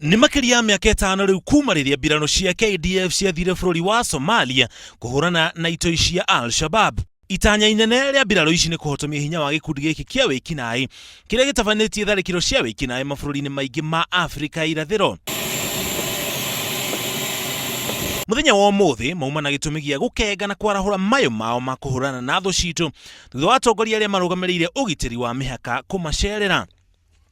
Nĩ makĩria ya mĩaka ĩtano rĩu kuma rĩrĩa mbirarũ cia KDF ciathire bũrũri wa Somalia kũhũrana na itoi cia Al-Shabab. Itanya inene rĩa mbirarũ ici nĩ kũhotomia hinya wa gĩkundi gĩkĩ kĩa wĩkinaĩ kĩrĩa gĩtabanĩtie tharĩkĩro cia wĩkinaĩ mabũrũri-inĩ maingĩ ma Afrika ya irathĩro. Mũthenya wa ũmũthĩ mauma na gĩtũmi gĩa gũkenga na kwarahũra mayũ mao ma kũhũrana na thũ citũ thutha wa atongoria arĩa marũgamĩrĩire ũgitĩri wa mĩhaka kũmacerera.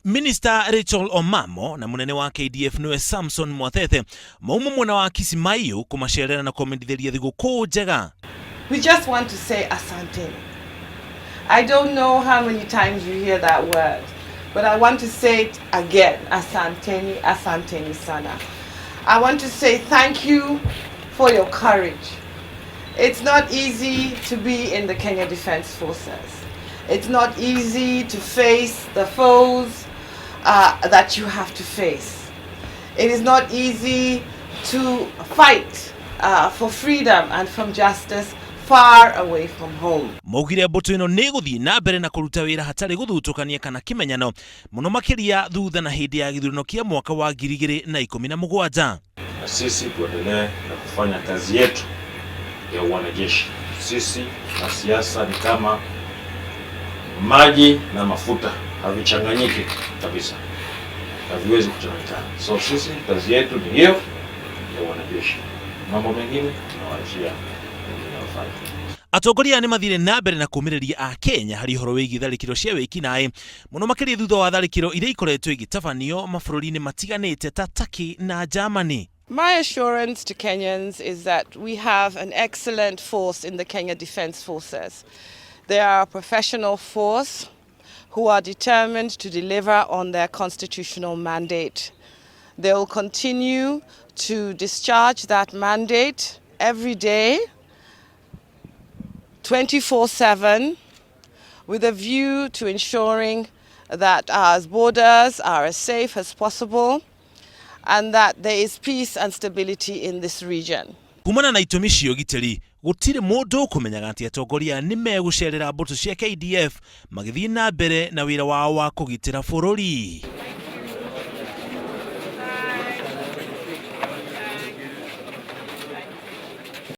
Minista Rachel Omamo na munene wa KDF niwe Samson Mwathethe mauma mwena wa Kisimayu kumacerera na kũmendithĩria thigũkũ njega. We just want to say asante. I don't know how many times you hear that word, but I want to say it again. Asanteni, asanteni sana. I want to say thank you for your courage. It's not easy to be in the Kenya Defense Forces. It's not easy to face the foes that you have to face. It is not easy to fight for freedom and from justice far away from home. Maugire mbũtũ ĩno nĩ ĩgũthiĩ na mbere na kũruta wĩra hatarĩ gũthutũkania kana kĩmenyano mũno makĩria thutha na hĩndĩ ya gĩthurano kĩa mwaka wa 2017. Na sisi tuendelee na kufanya kazi yetu ya wanajeshi. Sisi na siasa ni kama maji na mafuta, havichanganyiki kabisa, haviwezi kuchanganyikana. So sisi kazi yetu ni hiyo ya wanajeshi, mambo mengine tunawaachia wengine wafanye. Atongoria aya nĩ mathire na mbere na kũmĩrĩria Akenya harĩ ũhoro wĩgiĩ tharĩkĩro cia wĩkinaĩ mũno makĩria thutha wa tharĩkĩro iria ikoretwo igĩtabanio mabũrũri-inĩ matiganĩte ta Turkey na Germany. My assurance to Kenyans is that we have an excellent force in the Kenya Defence Forces. They are a professional force who are determined to deliver on their constitutional mandate. They will continue to discharge that mandate every day, 24/7, with a view to ensuring that our borders are as safe as possible and that there is peace and stability in this region. Kumana na itũmi cia ũgitĩri gũtirĩ mũndũ ũkũmenyaga atĩ atongoria nĩ megũcerera mbũtũ cia KDF magĩthiĩ na mbere na wĩra wao wa kũgitĩra bũrũri.